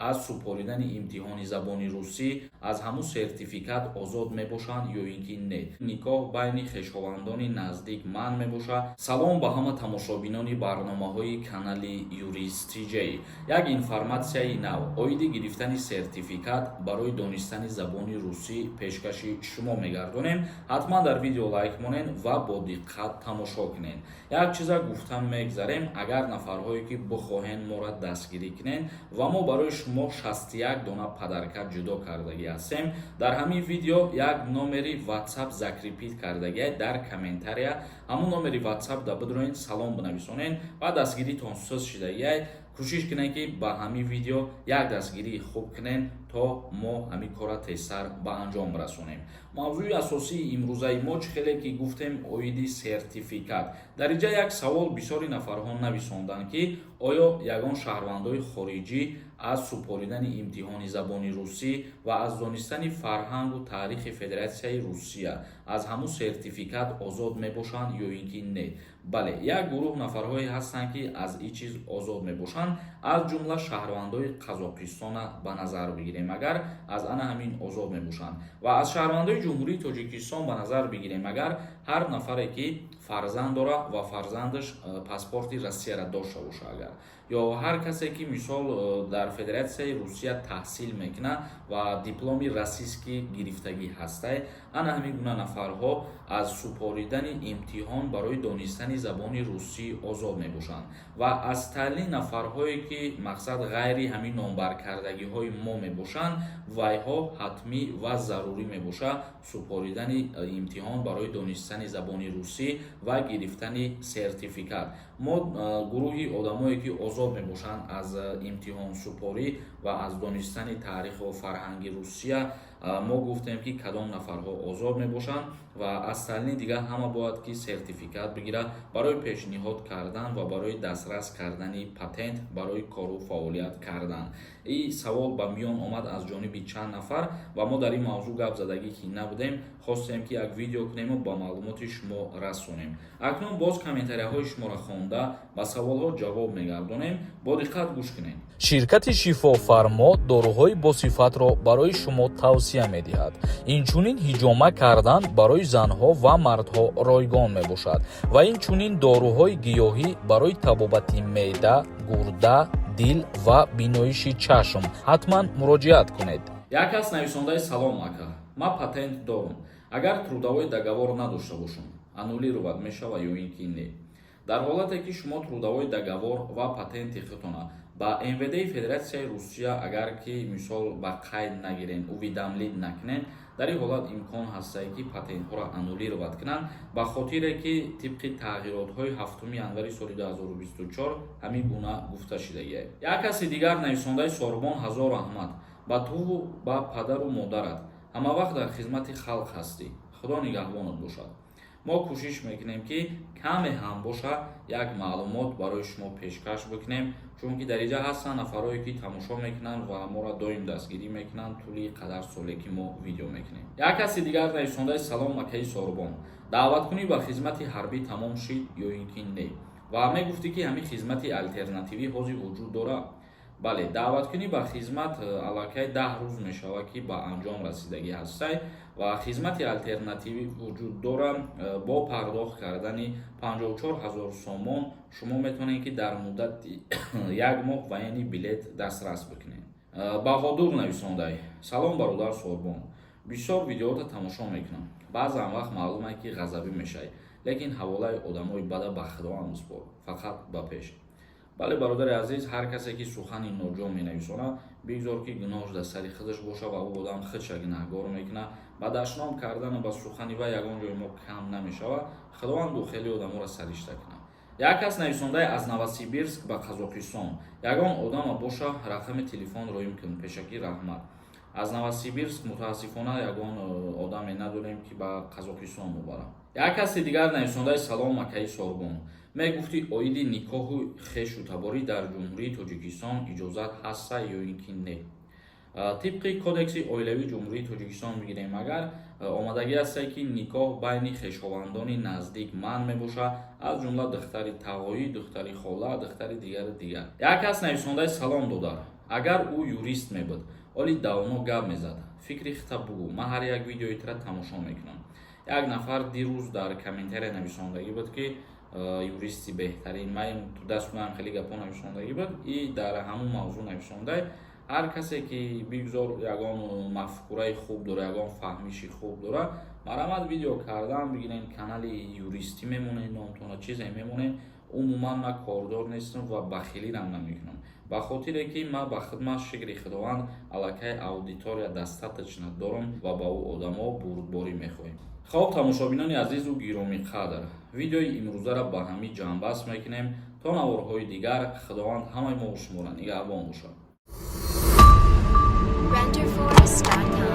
Аз супоридани имтиҳони забони русӣ аз ҳамун сертификат озод мебошанд ё ин ки не? Никоҳ байни хешовандони наздик манъ мебошад? Салом ба ҳама тамошобинони барномаҳои канали Юрист ТЖ. Як информатсияи нав оиди гирифтани сертификат барои донистани забони русӣ пешкаши шумо мегардонем. Ҳатман дар видео лайк монед ва бо диққат тамошо кунед. Як чиза гуфта мегзарем: агар нафарҳое ки бихоҳен моро дастгирӣ кунед, ва мо барои шумо 61 дона подарка ҷудо кардагӣ ҳастем, дар ҳамин видео як номери WhatsApp закрепить кардагиай дар комментария. Ҳамун номери WhatsApp да бидроен, салом бинависонед ва дастгиритон суз шидагиай. Кӯшиш кунед, ки ба ҳамин видео як дастгирии хуб кунед, то мо ҳамин корра тезтар ба анҷом расонем. Мавзӯи асосии имрӯзаи мо, чӣ хеле ки гуфтем, оиди сертификат. Дар инҷа як савол бисёри нафарҳо нависонданд, ки оё ягон шаҳрвандои хориҷӣ аз супоридани имтиҳони забони русӣ ва аз донистани фарҳангу таърихи Федератсияи Русия аз ҳамун сертификат озод мебошанд ё ин ки не? Бале, як гурӯҳ нафарҳое ҳастанд, ки аз ин чиз озод мебошанд. Аз ҷумла шаҳрвандои Қазоқистона ба назар бигирем агар, аз ана ҳамин озод мебошанд, ва аз шаҳрвандои Ҷумҳурии Тоҷикистон ба назар бигирем агар, ҳар нафаре ки фарзанд дорад ва фарзандаш паспорти Россияро дошта боша агар, ё ҳар касе ки, мисол, дар Федератсияи Русия таҳсил мекунад ва дипломи российский гирифтагӣ ҳастай, ана ҳамин гуна нафарҳо аз супоридани имтиҳон барои донистани забони русӣ озод мебошанд. Ва аз таълим нафарҳое ки, мақсад, ғайри ҳамин номбаркардагиҳои мо мебошанд, вайҳо ҳатмӣ ва зарурӣ мебошад супоридани имтиҳон барои донистани забони русӣ ва гирифтани сертификат. Мо гурӯҳи одамое ки озод мебошанд аз имтиҳонсупорӣ ва аз донистани таъриху фарҳанги Русия, мо гуфтем, ки кадом нафарҳо озод мебошанд, ва аз таълими дигар ҳама бояд ки сертификат бигирад барои пешниҳод кардан ва барои дастрас кардани патент барои кору фаъолият кардан. Ин савол ба миён омад аз ҷониби чанд нафар, ва мо дар ин мавзӯъ гап задагӣ ки набудем, хостем, ки як видео кунему ба маълумоти шумо расонем. Акнун боз комментарияҳои шуморо хонда, ба саволҳо ҷавоб мегардонем. Бо диққат гӯш кунед. Ширкати «Шифофармо» доруҳои босифатро барои шумо тавсия медиҳад. Инчунин ҳиҷома кардан барои занҳо ва мардҳо ройгон мебошад ва инчунин доруҳои гиёҳӣ барои табобати меъда, гурда, дил ва биноиши чашм. Ҳатман муроҷиат кунед. Як кас нависондаи: «Салом, ака, ман патент дорум. Агар трудовой договор надошта бошам, аннулировать мешава ё ин ки не?» Дар ҳолате ки шумо трудовой договор ва патенти худтона ба МВД Федератсияи Русия агар ки, мисол, ба қайд нагирен, уведомить накунен, дар ин ҳолат имкон ҳастае, ки патентҳоро аннулировать кунанд, ба хотире ки тибқи тағйиротҳои 7 январи соли 2024 ҳамин гуна гуфта шудагиа. Як каси дигар нависондаи: «Сорбон, ҳазор раҳмат ба туву ба падару модарат. Ҳамавақт дар хизмати халқ ҳастӣ. Худо нигаҳбонат бошад». Мо кӯшиш мекунем, ки каме ҳам боша, як маълумот барои шумо пешкаш бикунем, чунки дар инҷа ҳастанд нафарое ки тамошо мекунанд ва моро доим дастгирӣ мекунанд тӯли қадар соле ки мо видео мекунем. Як каси дигар нависондаи: «Салом, акаи Сорбон, даъваткунӣ ба хизмати ҳарбӣ тамом шид ё ин ки не? Ва мегуфтӣ, ки ҳамин хизмати алтернативӣ ҳозир вуҷуд дорад». Бале, даъваткунӣ ба хизмат аллакай 10 рӯз мешавад, ки ба анҷом расидагӣ ҳастай, ва хизмати алтернативӣ вуҷуд дорад. Бо пардохт кардани 54 ҳазор сомон шумо метавонед, ки дар муддати як моҳ военный билет дастрас бикунед. Баҳодур нависондай: «Салом, бародар Сорбон, бисёр видеота тамошо мекунам. Баъзан вақт маълуме, ки ғазабӣ мешавӣ, лекин ҳаволаи одамои бада ба Худованд биспор, фақат ба пеш». Бале, бародари азиз, ҳар касе ки сухани ноҷо менависонад, бигзор, ки гуноҳш дар сари худаш боша ва ӯ одам худша гунаҳгор мекунад. Ба дашном кардану ба сухани вай ягон ҷои мо кам намешавад. Худованд хеле одаморо саришта кунад. Як кас нависондаи: «Аз Новосибирск ба Қазоқистон ягон одама боша, рақами телефон роим кун, пешакӣ раҳмат». Аз Новосибирск мутаассифона ягон одаме надорем, ки ба Қазоқистон мубарад. Як каси дигар нависондаи: «Салом, акаи Сорбон, мегуфтӣ оиди никоҳу хешу таборӣ дар Ҷумҳурии Тоҷикистон иҷозат ҳаста ё ин ки не?» Тибқи Кодекси оилавии Ҷумҳурии Тоҷикистон бигирем агар, омадагӣ ҳастае, ки никоҳ байни хешовандони наздик манъ мебошад, аз ҷумла духтари тағоӣ, духтари хола, духтари дигару дигар. Як кас нависондаи: «Салом, додар, Агар ӯ юрист мебуд, оли давно гап мезад. Фикри хита бугӯ, ман ҳар як видеои тира тамошо мекунам. Як нафар дирӯз дар комментария нависондагӣ буд, ки юристи беҳтарин ман ту дастунам, хеле гапҳо нависондагӣ буд и дар ҳамун мавзӯъ нависондай. Ҳар касе ки бигзор ягон мафкураи хуб дора, ягон фаҳмиши хуб дора, марҳамат, видео кардан бигирен, канали юристӣ мемонед, номтона чизе мемонед. Умуман ман кордор нестам ва бахилирам намекунам, ба хотире ки ман ба хидмат, шукри Худованд, аллакай аудитория достаточно дорам ва ба ӯ одамо бурдборӣ мехоҳем. Хоб, тамошобинони азизу гиромиқадр, видеои имрӯзаро ба ҳамин ҷамъбаст мекунем. То наворҳои дигар Худованд ҳамаи мо шуморо нигаҳбон бошад. Renderforest.com.